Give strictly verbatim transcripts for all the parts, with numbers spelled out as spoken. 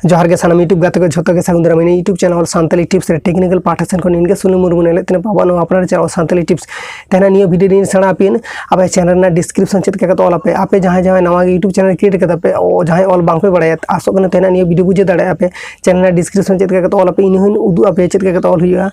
ᱡᱚᱦᱟᱨ ᱜᱮ ᱥᱟᱱᱟᱢ YouTube ᱜᱟᱛᱮ ᱠᱚ ᱡᱷᱚᱛᱚ ᱜᱮ ᱥᱟᱹᱜᱩᱱ ᱫᱟᱨᱟᱢ᱾ ᱤᱧ YouTube channel ᱥᱟᱱᱛᱟᱞᱤ ᱴᱤᱯᱥ ᱨᱮ ᱴᱮᱠᱱᱤᱠᱟᱞ ᱯᱟᱦᱴᱟ ᱥᱮᱱ ᱠᱷᱚᱱ ᱤᱧ ᱜᱮ ᱥᱩᱱᱤᱞ ᱢᱩᱨᱢᱩ ᱧᱮᱞᱮᱫ ᱛᱟᱦᱮᱱᱟ ᱵᱟᱵᱟ ᱱᱚᱣᱟ ᱟᱯᱱᱟᱨ ᱪᱮᱱᱮᱞ ᱥᱟᱱᱛᱟᱞᱤ ᱴᱤᱯᱥ᱾ ᱛᱮᱦᱮᱧ ᱱᱤᱭᱟᱹ ᱵᱷᱤᱰᱤᱭᱳ ᱨᱮᱧ ᱥᱮᱬᱟ ᱟᱯᱮᱭᱟ ᱟᱯᱮ ᱪᱮᱱᱮᱞ ᱨᱮᱱᱟᱜ ᱰᱤᱥᱠᱨᱤᱯᱥᱚᱱ ᱪᱮᱫ ᱞᱮᱠᱟ ᱠᱟᱛᱮ ᱚᱞ ᱟᱯᱮ᱾ ᱟᱯᱮ ᱡᱟᱦᱟᱸᱭ ᱡᱟᱦᱟᱸᱭ ᱱᱟᱣᱟ ᱜᱮ YouTube ᱪᱮᱱᱮᱞ ᱠᱨᱤᱭᱮᱴ ᱠᱟᱫᱟ ᱯᱮ, ᱚ, ᱡᱟᱦᱟᱸᱭ ᱚᱞ ᱵᱟᱝ ᱯᱮ ᱵᱟᱲᱟᱭᱟ, ᱟᱥᱚᱜ ᱠᱟᱱᱟ ᱛᱮᱦᱮᱧ ᱱᱤᱭᱟᱹ ᱵᱷᱤᱰᱤᱭᱳ ᱵᱩᱡᱷᱟᱹᱣ ᱫᱟᱲᱮᱭᱟᱜᱼᱟ ᱯᱮ ᱪᱮᱱᱮᱞ ᱨᱮᱱᱟᱜ ᱰᱤᱥᱠᱨᱤᱯᱥᱚᱱ ᱪᱮᱫ ᱞᱮᱠᱟ ᱠᱟᱛᱮ ᱚᱞ ᱟᱯᱮ, ᱤᱧ ᱦᱚᱸᱧ ᱩᱫᱩᱜ ᱟᱯᱮᱭᱟ ᱪᱮᱫ ᱞᱮᱠᱟ ᱠᱟᱛᱮ ᱚᱞ ᱦᱩᱭᱩᱜᱼᱟ᱾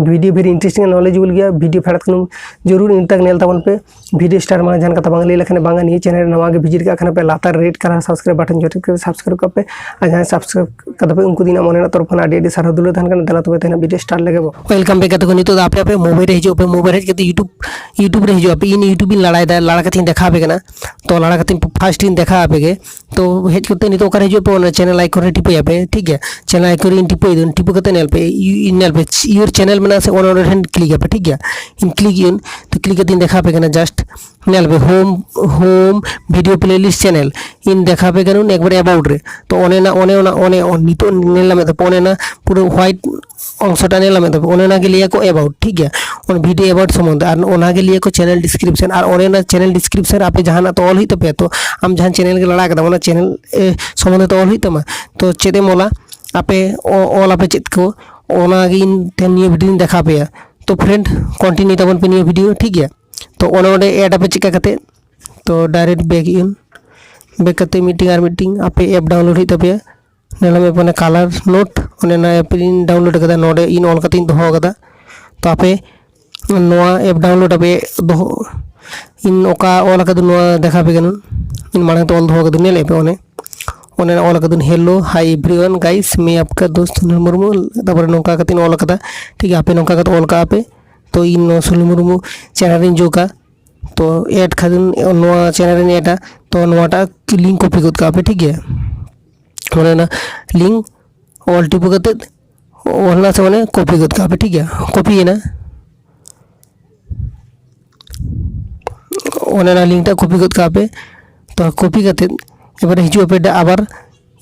ᱵᱷᱤᱰᱤᱭᱳ ᱵᱷᱮᱨᱤ ᱤᱱᱴᱟᱨᱮᱥᱴᱤᱝ ᱟᱨ ᱱᱚᱞᱮᱡᱮᱵᱚᱞ ᱜᱮᱭᱟ᱾ ᱵᱷᱤᱰᱤᱭᱳ ᱯᱷᱮᱰᱟᱛ ᱠᱷᱚᱱ ᱡᱚᱨᱩᱨ ᱤᱱ ᱛᱟᱠ ᱧᱮᱞ ᱛᱟᱵᱚᱱ ᱯᱮ᱾ ᱵᱷᱤᱰᱤᱭᱳ ᱥᱴᱟᱨᱴ ᱢᱟᱲᱟᱝ ᱡᱟᱦᱟᱱ ᱠᱟᱛᱷᱟ ᱵᱟᱝ ᱞᱟᱹᱭ ᱞᱮᱠᱷᱟᱱ ᱵᱟᱝᱟ, ᱱᱤᱭᱟᱹ ᱪᱮᱱᱮᱞ ᱨᱮ ᱱᱟᱣᱟ ᱜᱮ ᱵᱷᱤᱡᱤᱴ ᱠᱟᱜ ᱠᱷᱟᱱ ᱯᱮ, ᱞᱟᱛᱟᱨ ᱨᱮᱰ ᱠᱟᱞᱟᱨ ᱥᱟᱵᱥᱠᱨᱟᱭᱤᱵ ᱵᱟᱴᱚᱱ ᱡᱚᱴᱮᱫ ᱠᱟᱛᱮ ᱥᱟᱵᱥᱠᱨᱟᱭᱤᱵ ᱠᱟᱜ ᱯᱮ᱾ ᱟᱨ ᱡᱟᱦᱟᱸᱭ ᱥᱟᱵᱥᱠᱨᱟᱭᱤᱵ ᱠᱟᱫᱟ ᱯᱮ ᱩᱱᱠᱩ ᱫᱤᱱᱟᱜ ᱢᱚᱱᱮ ᱨᱮᱱᱟᱜ ᱛᱚᱨᱚᱯ ᱠᱷᱚᱱ ᱟᱹᱰᱤ ᱟᱹᱰᱤ ᱥᱟᱨᱦᱟᱣ ᱫᱩᱞᱟᱹᱲ ᱛᱟᱦᱮᱱ ᱠᱟᱱᱟ᱾ ᱫᱮᱞᱟ ᱛᱚᱵᱮ ᱛᱮᱦᱮᱧ ᱵᱷᱤᱰᱤᱭᱳ ᱥᱴᱟᱨᱴ ᱞᱮᱜᱮ ᱵᱚ᱾ ᱳᱭᱮᱞᱠᱟᱢ ᱵᱮᱠ ᱜᱟᱛᱮ ᱠᱚ᱾ ᱱᱤᱛᱚᱜ ᱫᱚ ᱟᱯᱮ ᱟᱯᱮ ᱢᱳᱵᱟᱭᱤᱞ ᱨᱮ ᱦᱤᱡᱩᱜ ᱟᱯᱮ, ᱢᱳᱵᱟᱭᱤᱞ ᱨᱮ ᱦᱮᱡ ᱠᱟᱛᱮ YouTube, YouTube ᱨᱮ ᱦᱤᱡᱩᱜ ᱟᱯᱮ᱾ ᱤᱧ YouTube ᱤᱧ ᱞᱟᱲᱟᱭᱮᱫᱟ, ᱞᱟᱲᱟ ᱠᱟᱛᱮ ᱤᱧ ᱫᱮᱠᱷᱟᱣ ᱟᱯᱮ ᱠᱟᱱᱟ᱾ ᱛᱚ ᱞᱟᱲᱟ ᱠᱟᱛᱮ ᱯᱷᱟᱥᱴ ᱤᱧ ᱫᱮᱠᱷᱟᱣ ᱟᱯᱮ ᱜᱮ᱾ ᱛᱚ ᱦᱮᱡ ᱠᱟᱛᱮ ᱱᱤᱛᱚᱜ ᱚᱠᱟᱨᱮ ᱦᱤᱡᱩᱜ ᱟᱯᱮ? ᱚᱱᱟ ᱪᱮᱱᱮᱞ ᱟᱭᱠᱚᱱ ᱨᱮ ᱴᱤᱯᱟᱹᱭ ᱟᱯᱮ, ᱴᱷᱤᱠ ᱜᱮᱭᱟ? ᱪᱮᱱᱮᱞ ᱟᱭᱠᱚᱱ ᱨᱮ ᱴᱤᱯᱟᱹᱭ ᱫᱚ, ᱴᱤᱯᱟᱹ ᱠᱟᱛᱮ ᱧᱮᱞ ᱯᱮ, ᱤᱭᱩ-, ᱧᱮᱞ ᱯᱮ, ᱤᱭᱩᱨ ᱪᱮᱱᱮᱞ ᱢᱮᱱᱟᱜᱼᱟ ᱥᱮ, ᱚᱱᱟ ᱚᱸᱰᱮ ᱴᱷᱮᱱ ᱠᱞᱤᱠ ᱟᱯᱮ, ᱴᱷᱤᱠ ᱜᱮᱭᱟ? ᱤᱧ ᱠᱞᱤᱠ ᱤᱧ, ᱛᱚ ᱠᱞᱤᱠ ᱠᱟᱛᱮ ᱤᱧ ᱫᱮᱠᱷᱟᱣ ᱟᱯᱮ ᱠᱟᱱᱟ᱾ ᱡᱟᱥᱴ ᱧᱮᱞ ᱯᱮ, home, home video playlist channel ᱤᱧ ᱫᱮᱠᱷᱟᱣ ᱟᱯᱮ ᱠᱟᱱᱟ ᱮᱠᱵᱟᱨ ᱮᱵᱟᱣᱩᱴ ᱨᱮ᱾ ᱛᱚ ᱚᱱᱮ ᱚᱱᱟ, ᱚᱱᱮ ᱚᱱᱟ, ᱚᱱᱮ ᱚᱱ-, ᱱᱤᱛᱚᱜ ᱧᱮᱞ ᱧᱟᱢᱮᱫ ᱛᱟᱯᱮ, ᱚᱱᱮ ᱚᱱᱟ ᱯᱩᱨᱟᱹ ᱦᱳᱣᱟᱭᱤᱴ ᱚᱝᱥᱚᱴᱟ ᱧᱮᱞ ᱧᱟᱢᱮᱫ ᱛᱟᱯᱮ, ᱚᱱᱮ ᱚᱱᱟ ᱜᱮ ᱞᱟᱹᱭᱟ ᱠᱚ ᱮᱵᱟᱣᱩᱴ, ᱴᱷᱤᱠ ᱜᱮᱭᱟ? ᱚᱱᱟ ᱵᱷᱤᱰᱤᱭᱳ ᱮᱵᱟᱣᱩᱴ ᱥᱚᱢᱵᱚᱱᱫᱷᱮ, ᱟᱨ ᱚᱱᱟ ᱜᱮ ᱞᱟᱹᱭᱟ ᱠᱚ ᱪᱮᱱᱮᱞ ᱰᱤᱥᱠᱨᱤᱯᱥᱚᱱ᱾ ᱟᱨ ᱚᱱᱮ ᱚᱱᱟ ᱪᱮᱱᱮᱞ ᱰᱤᱥᱠᱨᱤᱯᱥᱚᱱ ᱨᱮ ᱟᱯᱮ ᱡᱟᱦᱟᱱᱟᱜ ᱛᱚ ᱚᱞ ᱦᱩᱭᱩᱜ ᱛᱟᱯᱮᱭᱟ᱾ ᱛᱚ ᱟᱢ ᱡᱟᱦᱟᱸ ᱪᱮᱱᱮᱞ ᱜᱮ ᱞᱟᱲᱟ ᱠᱟᱫᱟᱢ, ᱚᱱᱟ ᱪᱮᱱᱮᱞ, ᱮ, ᱥᱚᱢᱵᱚᱱᱫᱷᱮ ᱛᱚ ᱚᱞ ᱦᱩᱭᱩᱜ ᱛᱟᱢᱟ᱾ ᱛᱚ ᱪᱮᱫ ᱮᱢ ᱚᱞᱟ? ᱟᱯᱮ ᱚ-, ᱚᱞ ᱟᱯᱮ ᱪᱮᱫ ᱠᱚ, ᱚᱱᱟ ᱜᱮ ᱤᱧ ᱛᱮᱦᱮᱧ ᱱᱤᱭᱟᱹ ᱵᱷᱤᱰᱤᱭᱳᱧ ᱫᱮᱠᱷᱟᱣ ᱟᱯᱮᱭᱟ᱾ ᱛᱚ ᱯᱷᱨᱮᱱᱰ, ᱠᱚᱱᱴᱤᱱᱤᱭᱩ ᱛᱟᱵᱚᱱ ᱯᱮ ᱱᱤᱭᱟᱹ ᱵᱷᱤᱰᱤᱭᱳ, ᱴᱷᱤᱠ ᱜᱮᱭᱟ? ᱛᱚ ᱚᱱᱮ ᱚᱸᱰᱮ ᱮᱰ ᱟᱯᱮ ᱪᱮᱫ ᱞᱮᱠᱟ ᱠᱟᱛᱮ? ᱛᱚ ᱰᱟᱭᱨᱮᱠᱴ ᱵᱮᱠ ᱤᱱ, ᱵᱮᱠ ᱠᱟᱛᱮ ᱢᱤᱫᱴᱤᱝ ᱟᱨ ᱢᱤᱫᱴᱤᱝ ᱟᱯᱮ ᱮᱯ ᱰᱟᱣᱩᱱᱞᱳᱰ ᱦᱩᱭᱩᱜ ᱛᱟᱯᱮᱭᱟ᱾ ᱧᱮᱞ ᱢᱮ ᱮᱯ ᱚᱱᱮ ᱠᱟᱞᱟᱨ ᱱᱳᱴ, ᱚᱱᱮ ᱚᱱᱟ ᱮᱯ ᱤᱧ ᱰᱟᱣᱩᱱᱞᱳᱰ ᱠᱟᱫᱟ, ᱱᱚᱰᱮ ᱤᱧ ᱚᱞ ᱠᱟᱛᱮ ᱤᱧ ᱫᱚᱦᱚ ᱠᱟᱫᱟ᱾ ᱛᱚ ᱟᱯᱮ ᱱᱚᱣᱟ ᱮᱯ ᱰᱟᱣᱩᱱᱞᱳᱰ ᱟᱯᱮ ᱫᱚᱦᱚ, ᱤᱧ ᱚᱠᱟ ᱚᱞ ᱟᱠᱟᱫᱟ ᱱᱚᱣᱟ ᱫᱮᱠᱷᱟᱣ ᱟᱯᱮ ᱠᱟᱱᱟ᱾ ᱤᱧ ᱢᱟᱲᱟᱝ ᱛᱮ ᱚᱞ ᱫᱚᱦᱚ ᱠᱟᱫᱟ, ᱧᱮᱞᱮᱫ ᱯᱮ ᱚᱱᱮ, ᱚᱱᱮ ᱚᱞ ᱟᱠᱟᱫᱟᱹᱧ, "Hello, hi everyone, guys, ᱢᱮ ᱟᱯᱠᱟ ᱫᱳᱥᱛ ᱥᱩᱱᱤᱞ ᱢᱩᱨᱢᱩ", ᱛᱟᱨᱯᱚᱨᱮ ᱱᱚᱝᱠᱟ ᱠᱟᱛᱮ ᱤᱧ ᱚᱞ ᱟᱠᱟᱫᱟ᱾ ᱴᱷᱤᱠ ᱜᱮᱭᱟ, ᱟᱯᱮ ᱱᱚᱝᱠᱟ ᱠᱟᱛᱮ ᱚᱞ ᱠᱟᱜᱼᱟ ᱯᱮ᱾ ᱛᱚ ᱤᱧ ᱱᱚᱣᱟ ᱥᱩᱱᱤᱞ ᱢᱩᱨᱢᱩ ᱪᱮᱱᱮᱞ ᱨᱤᱧ ᱡᱳᱜᱟ᱾ ᱛᱚ ᱮᱰ ᱠᱷᱟᱱ ᱱᱚᱣᱟ ᱪᱮᱱᱮᱞ ᱨᱤᱧ ᱮᱰᱟ, ᱛᱚ ᱱᱚᱣᱟᱴᱟᱜ ᱞᱤᱝᱠ ᱠᱚᱯᱤ ᱜᱚᱫ ᱠᱟᱜᱼᱟ ᱯᱮ, ᱴᱷᱤᱠ ᱜᱮᱭᱟ? ᱚᱱᱮ ᱚᱱᱟ ᱞᱤᱝᱠ ᱚᱞ ᱴᱤᱯᱟᱹ ᱠᱟᱛᱮᱫ ᱚᱞ ᱦᱮᱱᱟᱜ ᱥᱮ ᱚᱱᱮ ᱠᱚᱯᱤ ᱜᱚᱫ ᱠᱟᱜᱼᱟ ᱯᱮ, ᱴᱷᱤᱠ ᱜᱮᱭᱟ? ᱠᱚᱯᱤᱭᱮᱱᱟ, ᱚᱱᱮ ᱚᱱᱟ ᱞᱤᱝᱠ ᱴᱟᱜ ᱠᱚᱯᱤ ᱜᱚᱫ ᱠᱟᱜᱼᱟ ᱯᱮ᱾ ᱛᱚ ᱠᱚᱯᱤ ᱠᱟᱛᱮᱫ ᱮᱵᱟᱨᱮ ᱦᱤᱡᱩᱜ ᱟᱯᱮ ᱟᱵᱟᱨ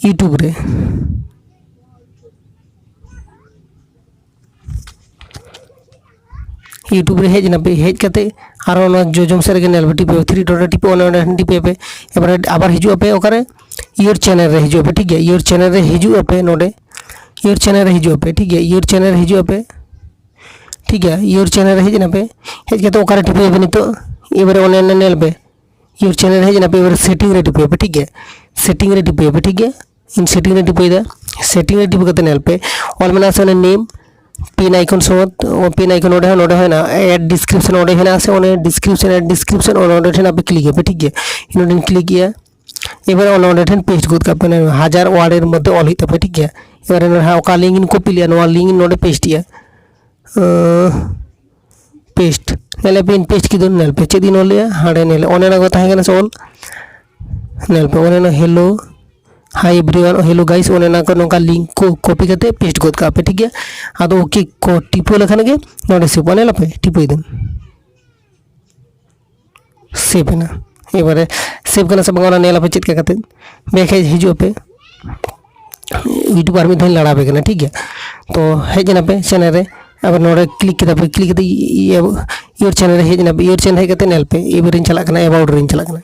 YouTube ᱨᱮ᱾ YouTube ᱨᱮ ᱦᱮᱡ ᱮᱱᱟ ᱯᱮ, ᱦᱮᱡ ᱠᱟᱛᱮ ᱟᱨᱚ ᱚᱱᱟ ᱡᱚᱡᱚᱢ ᱥᱮᱫ ᱨᱮᱜᱮ ᱧᱮᱞ ᱯᱮ, ᱴᱤᱯᱟᱹ, ᱛᱷᱨᱤ ᱰᱚᱴ ᱨᱮ ᱴᱤᱯᱟᱹ, ᱚᱱᱮ ᱚᱸᱰᱮ ᱴᱤᱯᱟᱹᱭ ᱯᱮ᱾ ᱮᱵᱟᱨᱮ ᱟᱵᱟᱨ ᱦᱤᱡᱩᱜ ᱟᱯᱮ ᱚᱠᱟᱨᱮ? your channel ᱨᱮ ᱦᱤᱡᱩᱜ ᱟᱯᱮ, ᱴᱷᱤᱠ ᱜᱮᱭᱟ᱾ Your channel ᱨᱮ ᱦᱤᱡᱩᱜ ᱟᱯᱮ, ᱱᱚᱰᱮ your channel ᱨᱮ ᱦᱤᱡᱩᱜ ᱟᱯᱮ, ᱴᱷᱤᱠ ᱜᱮᱭᱟ᱾ Your channel ᱨᱮ ᱦᱤᱡᱩᱜ ᱟᱯᱮ, ᱴᱷᱤᱠ ᱜᱮᱭᱟ᱾ Your channel ᱨᱮ ᱦᱮᱡ ᱮᱱᱟᱯᱮ, ᱦᱮᱡ ᱠᱟᱛᱮ ᱚᱠᱟᱨᱮ ᱴᱤᱯᱟᱹᱭ ᱟᱯᱮ ᱱᱤᱛᱚᱜ? ᱮᱵᱟᱨᱮ ᱚᱱᱮ ᱚᱱᱮ ᱧᱮᱞ ᱯᱮ, your channel ᱨᱮ ᱦᱮᱡ ᱮᱱᱟᱯᱮ, ᱮᱵᱟᱨᱮ setting ᱨᱮ ᱴᱤᱯᱟᱹᱭ ᱟᱯᱮ, ᱴᱷᱤᱠ ᱜᱮᱭᱟ᱾ Setting ᱨᱮ ᱴᱤᱯᱟᱹᱭ ᱟᱯᱮ, ᱴᱷᱤᱠ ᱜᱮᱭᱟ᱾ In setting ᱨᱮ ᱴᱤᱯᱟᱹᱭ ᱫᱟ, setting ᱨᱮ ᱴᱤᱯᱟᱹ ᱠᱟᱛᱮ ᱧᱮᱞ ᱯᱮ, ᱚᱞ ᱢᱮᱱᱟᱜᱼᱟ ᱥᱮ ᱚᱱᱮ name, pin icon ᱥᱚᱢᱚᱛ, pin icon ᱱᱚᱰᱮ ᱦᱚᱸ, ᱱᱚᱰᱮ ᱦᱚᱸ ᱦᱮᱱᱟᱜᱼᱟ, add description ᱚᱸᱰᱮ ᱦᱮᱱᱟᱜᱼᱟ ᱥᱮ ᱚᱱᱮ description, add description ᱚᱱᱮ ᱚᱸᱰᱮ ᱴᱷᱮᱱ ᱟᱯᱮ click ᱟᱯᱮ, ᱴᱷᱤᱠ ᱜᱮᱭᱟ᱾ ᱤᱧ ᱱᱚᱰᱮᱧ click ᱮᱜᱼᱟ, ᱮᱵᱟᱨ ᱚᱱᱮ ᱚᱸᱰᱮ ᱴᱷᱮᱱ paste ᱜᱚᱫ ᱠᱟᱜ ᱯᱮ, ᱚᱱᱮ ᱦᱟᱡᱟᱨ word ᱮᱨ ᱢᱚᱫᱽᱫᱷᱮ ᱚᱞ ᱦᱩᱭᱩᱜ ᱛᱟᱯᱮ, ᱴᱷᱤᱠ ᱜᱮᱭᱟ᱾ ᱮᱵᱟᱨ ᱱᱚᱰᱮ ᱦᱟᱸᱜ ᱚᱠᱟ link ᱤᱧ copy ᱞᱮᱜᱼᱟ, ᱱᱚᱣᱟ link ᱤᱧ ᱱᱚᱰᱮ paste ᱮᱜᱼᱟ᱾ ᱯᱮᱥᱴ ᱧᱮᱞ ᱯᱮ, ᱯᱮᱥᱴ ᱠᱮᱫᱟᱹᱧ᱾ ᱧᱮᱞ ᱯᱮ ᱪᱮᱫ ᱤᱧ ᱚᱞ ᱞᱮᱜᱼᱟ, ᱦᱟᱸᱰᱮ ᱧᱮᱞ ᱚᱱᱮ ᱚᱱᱟ ᱠᱚ ᱛᱟᱦᱮᱸ ᱠᱟᱱᱟ ᱥᱮ ᱚᱞ, ᱧᱮᱞ ᱯᱮ ᱚᱱᱮ ᱚᱱᱟ hello, hi everyone, hello guys, ᱚᱱᱮ ᱚᱱᱟ ᱠᱚ ᱱᱚᱝᱠᱟ link ᱠᱚ copy ᱠᱟᱛᱮ paste ᱜᱚᱫ ᱠᱟᱜ ᱯᱮ, ᱴᱷᱤᱠ ᱜᱮᱭᱟ᱾ ᱟᱫᱚ OK ᱠᱚ ᱴᱤᱯᱟᱹ ᱞᱮᱠᱷᱟᱱ ᱜᱮ ᱱᱚᱰᱮ save ᱚᱜᱼᱟ᱾ ᱧᱮᱞ ᱯᱮ ᱴᱤᱯᱟᱹᱭ ᱫᱟᱹᱧ, save ᱮᱱᱟ᱾ ᱮᱵᱟᱨᱮ save ᱠᱟᱱᱟ ᱥᱮ ᱵᱟᱝ ᱚᱱᱟ ᱧᱮᱞ ᱟᱯᱮ ᱪᱮᱫ ᱞᱮᱠᱟ ᱠᱟᱛᱮ back ᱦᱮᱡ ᱦᱤᱡᱩᱜ ᱟᱯᱮ᱾ YouTube ᱟᱨ ᱢᱤᱫ ᱫᱷᱟᱣ ᱤᱧ ᱞᱟᱲᱟ ᱟᱯᱮ ᱠᱟᱱᱟ, ᱴᱷᱤᱠ ᱜᱮᱭᱟ᱾ ᱛᱚ ᱦᱮᱡ ᱮᱱᱟ ᱯᱮ channel ᱨᱮ, ᱟᱵᱟᱨ ᱱᱚᱰᱮ click ᱠᱮᱫᱟ ᱯᱮ, click ᱠᱟᱛᱮ ᱤᱭᱟᱹ your channel ᱨᱮ ᱦᱮᱡ ᱮᱱᱟ ᱯᱮ, your channel ᱦᱮᱡ ᱠᱟᱛᱮ ᱧᱮᱞ ᱯᱮ, ᱮᱵᱟᱨᱤᱧ ᱪᱟᱞᱟᱜ ᱠᱟᱱᱟ, about ᱨᱤᱧ ᱪᱟᱞᱟᱜ ᱠᱟᱱᱟ᱾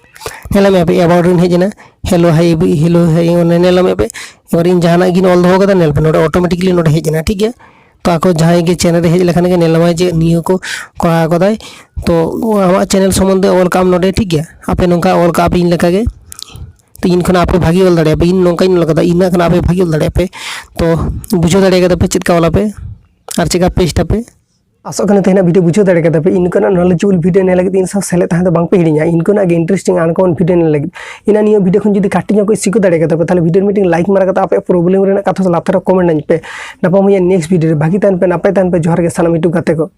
ᱧᱮᱞ ᱢᱮ ᱟᱯᱮ about ᱨᱤᱧ ᱦᱮᱡ ᱮᱱᱟ, hello hi, hello hi, ᱚᱱᱮ ᱧᱮᱞ ᱢᱮ ᱯᱮ᱾ ᱮᱵᱟᱨ ᱤᱧ ᱡᱟᱦᱟᱱᱟᱜ ᱜᱤᱧ ᱚᱞ ᱫᱚᱦᱚ ᱠᱟᱫᱟ, ᱧᱮᱞ ᱯᱮ ᱱᱚᱰᱮ automatically ᱱᱚᱰᱮ ᱦᱮᱡ ᱮᱱᱟ, ᱴᱷᱤᱠ ᱜᱮᱭᱟ᱾ ᱛᱚ ᱟᱠᱚ ᱡᱟᱦᱟᱸᱭ ᱜᱮ channel ᱨᱮ ᱦᱮᱡ ᱞᱮᱠᱷᱟᱱ ᱜᱮ ᱧᱮᱞ ᱧᱟᱢᱟᱭ ᱡᱮ ᱱᱤᱭᱟᱹ ᱠᱚ ᱠᱚᱨᱟᱣ ᱠᱟᱫᱟᱭ᱾ ᱛᱚ ᱟᱢᱟᱜ channel ᱥᱚᱢᱵᱚᱱᱫᱷᱮ ᱚᱞ ᱠᱟᱜ ᱟᱢ ᱱᱚᱰᱮ, ᱴᱷᱤᱠ ᱜᱮᱭᱟ᱾ ᱟᱯᱮ ᱱᱚᱝᱠᱟ ᱚᱞ ᱠᱟᱜ ᱯᱮ ᱤᱧ ᱞᱮᱠᱟ ᱜᱮ᱾ ᱛᱚ ᱤᱧ ᱠᱷᱚᱱ ᱟᱯᱮ ᱵᱷᱟᱜᱮ ᱚᱞ ᱫᱟᱲᱮᱭᱟᱜᱼᱟ ᱯᱮ, ᱤᱧ ᱱᱚᱝᱠᱟᱧ ᱚᱞ ᱠᱟᱫᱟ, ᱤᱧᱟᱹᱜ ᱠᱷᱚᱱ ᱟᱯᱮ ᱵᱷᱟᱜᱮ ᱚᱞ ᱫᱟᱲᱮᱭᱟᱜᱼᱟ ᱯᱮ᱾ ᱛᱚ ᱵᱩᱡᱷᱟᱹᱣ ᱫᱟᱲᱮ ᱠᱟᱫᱟ ᱯᱮ ᱪᱮᱫ ᱞᱮᱠᱟ ᱚᱞ ᱟᱯᱮ ᱟᱨ ᱪᱮᱫ ᱞᱮᱠᱟ paste ᱟᱯᱮ᱾ ᱟᱥᱚᱜ ᱠᱟᱱᱟ ᱛᱮᱦᱮᱧᱟᱜ video ᱵᱩᱡᱷᱟᱹᱣ ᱫᱟᱲᱮ ᱠᱟᱫᱟ ᱯᱮ᱾ ᱤᱧ ᱱᱚᱝᱠᱟᱱᱟᱜ knowledgeable video ᱧᱮᱞ ᱞᱟᱹᱜᱤᱫ ᱤᱧ ᱥᱟᱶ ᱥᱮᱞᱮᱫ ᱛᱟᱦᱮᱸ ᱫᱚ ᱵᱟᱝ ᱯᱮ ᱦᱤᱲᱤᱧᱟ᱾ ᱤᱱᱠᱟᱹᱱᱟᱜ ᱜᱮ interesting uncommon video ᱧᱮᱞ ᱞᱟᱹᱜᱤᱫ ᱤᱧᱟᱹᱜ ᱱᱤᱭᱟᱹ video ᱠᱷᱚᱱ ᱡᱩᱫᱤ ᱠᱟᱹᱴᱤᱡ ᱧᱚᱜ ᱠᱚ ᱥᱤᱠᱷᱟᱹᱣ ᱫᱟᱲᱮ ᱠᱟᱫᱟ ᱯᱮ, ᱛᱟᱦᱞᱮ video ᱨᱮ ᱢᱤᱫᱴᱮᱱ like ᱢᱟᱨᱟ ᱠᱟᱛᱮ ᱟᱯᱮᱭᱟᱜ problem ᱨᱮᱱᱟᱜ ᱠᱟᱛᱷᱟ ᱥᱟᱞᱟᱜ ᱟᱯᱮ ᱴᱷᱮᱱ comment ᱟᱹᱧ ᱯᱮ᱾ ᱧᱟᱯᱟᱢ ᱦᱩᱭᱩᱜᱼᱟ next video ᱨᱮ᱾ ᱵᱷᱟᱹᱜᱤ ᱛᱟᱦᱮᱱ ᱯᱮ, ᱱᱟᱯᱟᱭ ᱛᱟᱦᱮᱱ ᱯᱮ᱾ ᱡᱚᱦᱟᱨ ᱜᱮ ᱥᱟᱱᱟᱢ YouTube ᱜᱟᱛᱮ ᱠᱚ᱾